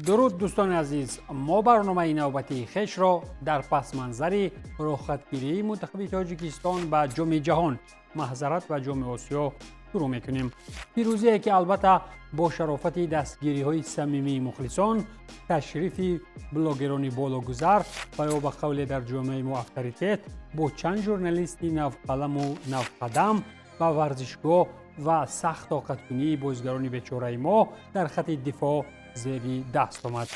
Дуруд, дӯстони азиз. Мо барномаи навбатии хешро дар пасманзари роҳхатгирии мунтахаби Тоҷикистон ба Ҷоми Ҷаҳон, маҳзарат, ба Ҷоми Осиё шурӯъ мекунем. Пирӯзие, ки албатта бо шарофати дастгириҳои самимии мухлисон, ташрифи блогерони бологузар ва ё ба қавле дар ҷомеаи мо авторитет бо чанд журналисти навқаламу навқадам ба варзишгоҳ ва сахт тоқаткунии бозигарони бечораи мо дар хати дифоъ зери даст омад.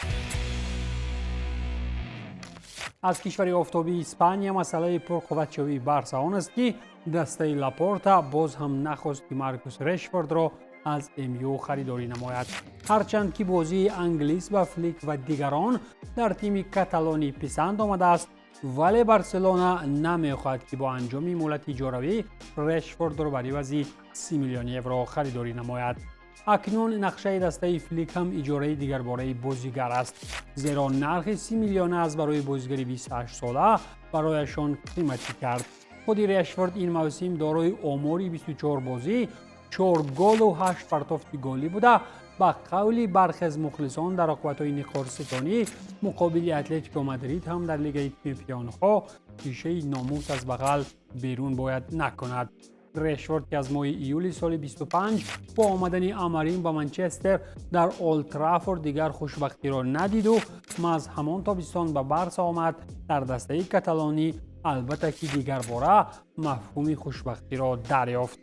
Аз кишвари офтобии Испания масъалаи пурқувватшавии Барса он аст, ки дастаи Лапорта боз ҳам нахост, ки Маркус Решфордро аз МЮ харидорӣ намояд. Ҳарчанд ки бозии англис ба Флик ва дигарон дар тими каталонӣ писанд омадааст, вале Барселона намехоҳад, ки бо анҷоми муҳлати иҷоравӣ Решфордро бар ивази 30 миллион евро харидорӣ намояд. Акнун нақшаи дастаи Флик ҳам иҷораи дигарбораи бозигар аст, зеро нархи 30 миллиона аз барои бозигари 28 сола барояшон қиматӣ кард. Худи Решфорд ин мавсим дорои омори 24 бозӣ, 4 голу 8 партофти голӣ буда, ба қавли бархе аз мухлисон дар рақобатҳои никорситонӣ муқобили Атлетико Мадрид ҳам дар Лигаи чемпионҳо шишаи номус аз бағал берун бояд накунад. Решфорд, ки аз моҳи июли соли 25 бо омадани Амарим ба Манчестер дар Олд Траффорд дигар хушбахтиро надиду маҳз ҳамон тобистон ба Барса омад, дар дастаи каталонӣ албатта ки дигарбора мафҳуми хушбахтиро дарёфт.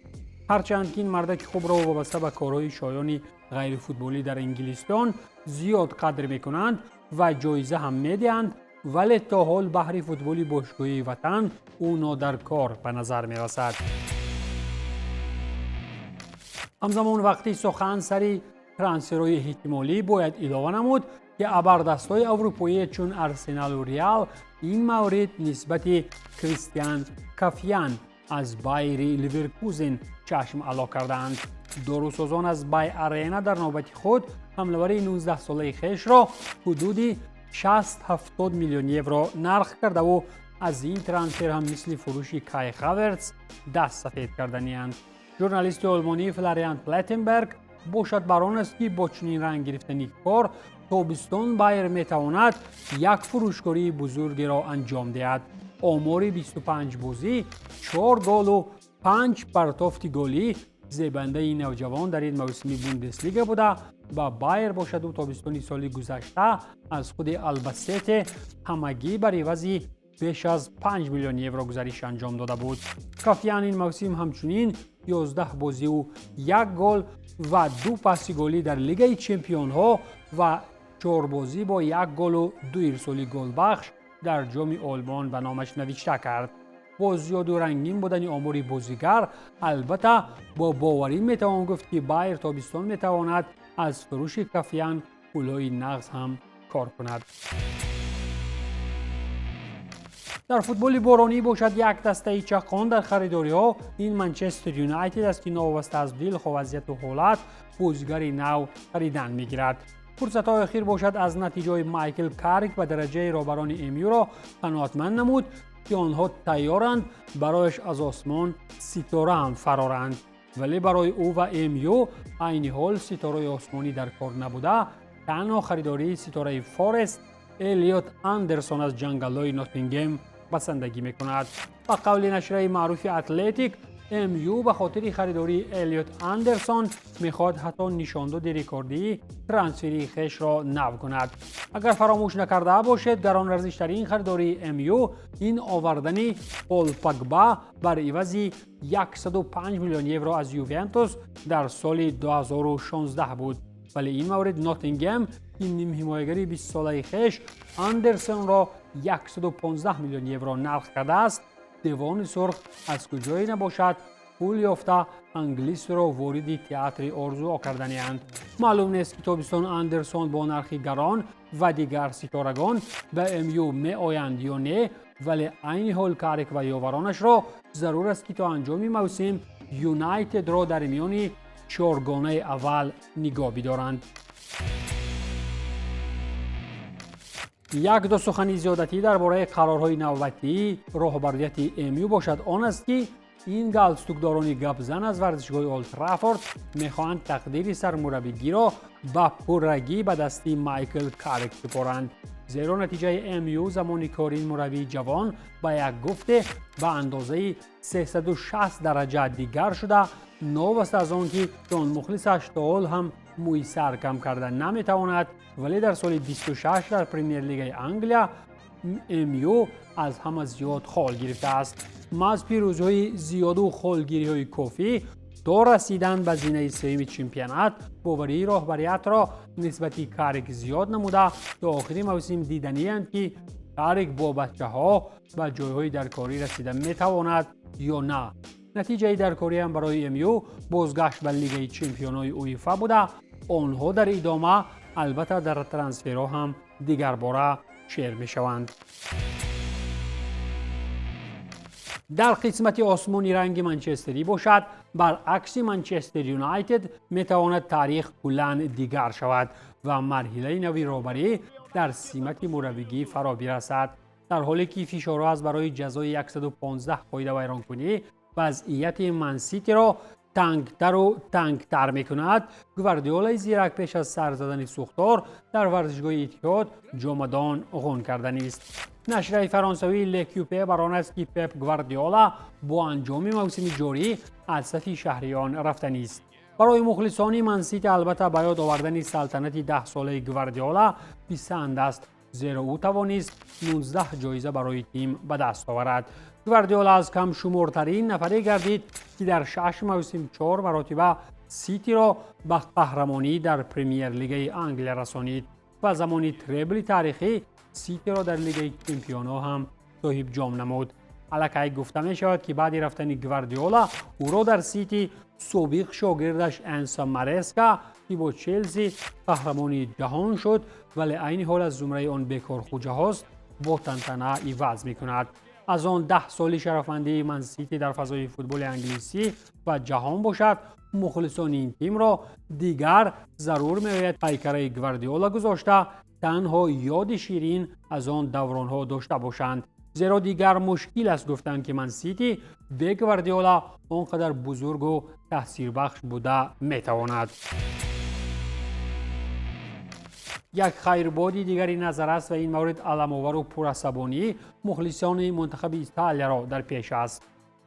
Ҳарчанд ки ин мардаки хубро вобаста ба корҳои шоёни ғайрифутболӣ дар Инглистон зиёд қадр мекунанд ва ҷоиза ҳам медиҳанд, вале то ҳол баҳри футболи бошгоҳии ватан ӯ нодаркор ба назар мерасад. Ҳамзамон, вақти сухан сари трансферҳои эҳтимолӣ, бояд илова намуд, ки абардастҳои аврупоие чун Арсеналу Реал ин маврид нисбати Кристиан Кафян аз Байери Ливеркузен чашм ало кардаанд. Дорусозон аз Бай Арена дар навбати худ ҳамлавари 19-солаи хешро ҳудуди 60-70 миллион евро нарх кардаву аз ин трансфер ҳам мисли фурӯши Кай Хаверц даст сафед карданианд. Журналисти олмонӣ Флориан Плеттенберг бошад бар он аст, ки бо чунин ранг гирифтани кор тобистон Байер метавонад як фурӯшкории бузургеро анҷом диҳад. Омори 25 бозӣ, 4 голу 5 партофти голӣ зебандаи навҷавон дар ин мавсими Бундеслига буда, ба Байер бошаду тобистони соли гузашта аз худи Албасете ҳамагӣ бар ивази беш аз 5 миллион евро гузариш анҷом дода буд. Кафян ин мавсим ҳамчунин 11 бозиву як гол ва ду паси голӣ дар Лигаи чемпионҳо ва чорбозӣ бо як голу ду ирсоли голбахш дар Ҷоми Олмон ба номаш навишта кард. Бо зиёду рангин будани омори бозигар, албатта, бо боварӣ метавон гуфт, ки Байер тобистон метавонад аз фурӯши Кафян пулҳои нағз ҳам кор кунад. Дар футболи боронӣ бошад, як дастаи чаққон дар харидориҳо ин Манчестер Юнайтед аст, ки новобаста аз дилхоҳ вазъияту ҳолат бозигари нав харидан мегирад. Фурсатҳои охир бошад, аз натиҷаҳои Майкл Карик ба дараҷаи роҳбарони МЮро қаноатманд намуд, ки онҳо тайёранд барояш аз осмон ситора ҳам фароранд. Вале барои ӯ ва МЮ айни ҳол ситораи осмонӣ дар кор набуда, танҳо харидории ситораи Форест Элиот Андерсон аз ҷангалҳои Ноттингем басандагӣ мекунад. Ба қавли нашрияи маъруфи Атлетик, МЮ ба хотири харидории Элиот Андерсон мехоҳад ҳатто нишондоди рекордии трансферии хешро нав кунад. Агар фаромӯш накарда бошед, гаронарзиштарин харидории МЮ ин овардани Пол Пагба бар ивази 105 миллион евро аз Ювентус дар соли 2016 буд. Вале ин маврид Ноттингем, ки нимҳимоягари 20-солаи хеш Андерсонро 115 миллион евро нарх кардааст, Девони сурх аз куҷое набошад пул ёфта, англисро вориди театри орзуо карданианд. Маълум нест, ки тобистон Андерсон бо нархи гарон ва дигар ситорагон ба МЮ меоянд ё не, вале айни ҳол Карик ва ёваронашро зарур аст, ки то анҷоми мавсим Юнайтедро дар миёни чоргонаи аввал нигоҳ бидоранд. Як ду сухани зиёдатӣ дар бораи қарорҳои навбатии роҳбарияти МЮ бошад он аст, ки Ин галстукдорони гапзан аз варзишгоҳи Олд Траффорд мехоҳанд тақдири сармураббигиро ба пуррагӣ ба дасти Майкл Каррик супоранд, зеро натиҷаи МЮ замони кори ин мураббии ҷавон ба як гуфте ба андозаи 360 дараҷа дигар шуда, новобаста аз он ки мухлисаш то ҳол ҳам мӯи сар кам карда наметавонад, вале дар соли 26 дар Премер-лигаи Англия МЮ аз ҳама зиёд хол гирифтааст. Маҳз пирӯзиҳои зиёду холгириҳои кофӣ то расидан ба зинаи сеюми чемпионат боварии роҳбариятро нисбати Каррик зиёд намуда, то охири мавсим диданианд, ки Каррик бо бачаҳо ба ҷойҳои даркорӣ расида метавонад ё на. Натиҷаи даркориам барои МЮ бозгашт ба Лигаи чемпионҳои УЕФА буда, онҳо дар идома албатта дар трансферҳо ҳам дигарбора шер мешаванд. Дар қисмати осмони ранги манчестерӣ бошад, баръакси Манчестер Юнайтед метавонад таърих куллан дигар шавад ва марҳилаи нави роҳбарӣ дар симати мураббигӣ фаро бирасад, дар ҳоле ки фишорҳо аз барои ҷазои 115 қоидавайронкунӣ вазъияти Манситиро тангтару тангтар мекунад. Гвардиолаи зирак пеш аз сар задани сӯхтор дар варзишгоҳи Итиҳод ҷомадон ғун карданист. Нашрияи фаронсавии Лекюпе бар он аст, ки Пеп Гвардиола бо анҷоми мавсими ҷорӣ аз сафи шаҳриён рафтанист. Барои мухлисони Мансити албатта ба ёд овардани салтанати 10-солаи Гвардиола писанд аст, зеро ӯ тавонист 19 ҷоиза барои тим ба даст оварад. Гвардиола аз камшумортарин нафаре гардид, ки дар 6 мавсим чор маротиба Ситиро ба қаҳрамонӣ дар Премер-лигаи Англия расонид ва замони требли таърихӣ Ситиро дар Лигаи чемпионҳо ҳам соҳибҷом намуд. Аллакай гуфта мешавад, ки баъди рафтани Гвардиола ӯро дар Сити собиқ шогирдаш Энсо Мареска, ки бо Челси қаҳрамони ҷаҳон шуд, вале айни ҳол аз зумраи он бекорхӯҷаҳост, бо тантана иваз мекунад. Аз он 10 соли шарафмандии Мансити дар фазои футболи англисӣ ва ҷаҳон бошад, мухлисони ин тимро дигар зарур меояд пайкараи Гвардиола гузошта, танҳо ёди ширин аз он давронҳо дошта бошанд, зеро дигар мушкил аст гуфтанд, ки Мансити бе Гвардиола он қадар бузургу таъсирбахш буда метавонад. Як хайрбоди дигари назар аст ва ин маврид аламовару пурасабонӣ мухлисони мунтахаби Италияро дар пеш аст.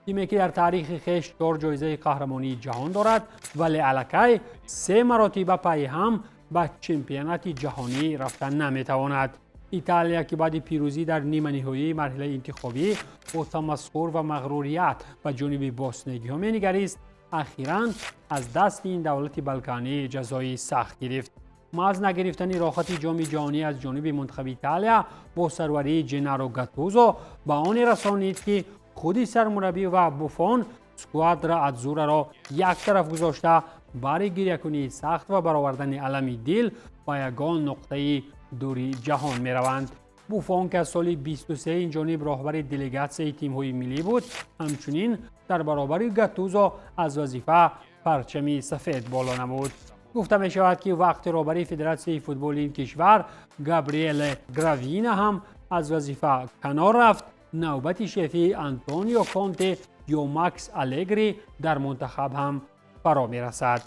Тиме, ки дар таърихи хеш чор ҷоизаи қаҳрамонии ҷаҳон дорад, вале аллакай се маротиба пайи ҳам ба чемпионати ҷаҳонӣ рафта наметавонад. Италия, ки баъди пирӯзӣ дар ниманиҳоии марҳилаи интихобӣ бо тамасхур ва мағрурият ба ҷониби боснегиҳо менигарист, ахиран аз дасти ин давлати балканӣ ҷазои сахт гирифт. Маҳз нагирифтани роҳхати Ҷоми ҷаҳонӣ аз ҷониби мунтахаби Италия бо сарварии Ҷенаро Гаттузо ба оне расонид, ки худи сармураббӣ ва Буфон сквадра адзураро як тараф гузошта, бари гирякунии сахт ва баровардани алами дил ба ягон нуқтаи дури ҷаҳон мераванд. Буфон, ки аз соли 23 ин ҷониб роҳбари делегатсияи тимҳои миллӣ буд, ҳамчунин дар баробари Гаттузо аз вазифа парчами сафед боло намуд. Гуфта мешавад, ки вақти роҳбарии федератсияи футболи ин кишвар Габриеле Гравина ҳам аз вазифа канор рафт, навбати шефии Антонио Конте ё Макс Алегри дар мунтахаб ҳам фаро мерасад.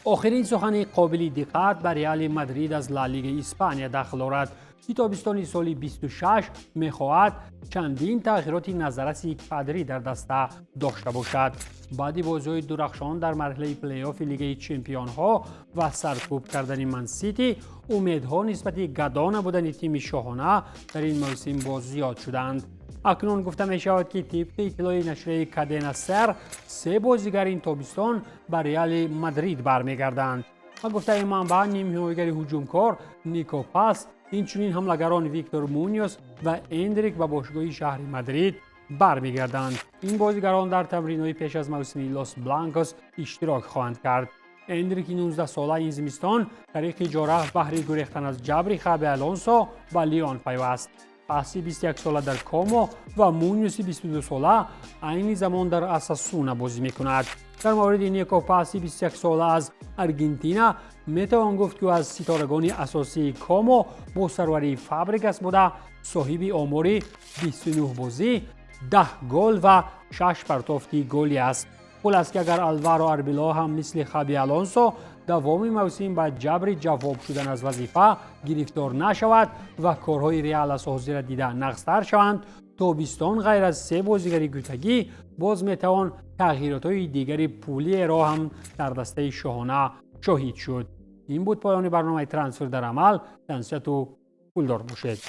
Охирин сухани қобили диққат ба Реали Мадрид аз Ла Лигаи Испания дахл дорад, ки тобистони соли 26 мехоҳад чандин тағйироти назарраси кадрӣ дар даста дошта бошад. Баъди бозиҳои дурахшон дар марҳилаи плейоффи Лигаи чемпионҳо ва саркӯб кардани Мансити, умедҳо нисбати гадо набудани тими шоҳона дар ин мавсим боз зиёд шуданд. Акнун гуфта мешавад, ки тибқи иттилои нашрияи Кадена Сер, се бозигар ин тобистон ба Реали Мадрид бармегарданд. Ба гуфтаи манбаъ, нимҳимоягари ҳуҷумкор Нико Пас, инчунин ҳамлагарон Виктор Муниос ва Эндрик ба бошгоҳи шаҳри Мадрид бармегарданд. Ин бозигарон дар тамринҳои пеш аз мавсими Лос Бланкос иштирок хоҳанд кард. Эндрики 19-сола ин зимистон тариқи иҷора баҳри гурехтан аз ҷабри Хаби Алонсо ба Лион пайваст. Паси 21-сола дар Комо ва Муниоси 22-сола айни замон дар Асасуна бозӣ мекунад. Дар мавриди Нико Паси 21-сола аз Аргентина Метавон гуфт, ки аз ситорагони асосии Комо бо сарварии Фабрегас буда, соҳиби омори 29 бозӣ, 10 гол ва 6 партофти голӣ аст. Хулас, ки агар Алваро Арбелоа ҳам мисли Хаби Алонсо давоми мавсим ба ҷабри ҷавоб шудан аз вазифа гирифтор нашавад ва корҳои Реал аз ҳозира дида нағзтар шаванд, тобистон ғайр аз се бозигари гутагӣ боз метавон тағйиротҳои дигари пулиеро ҳам дар дастаи шоҳона шоҳид шуд. Ин буд поёни барномаи «Трансфер дар амал». Тансиҳату пулдор бошед.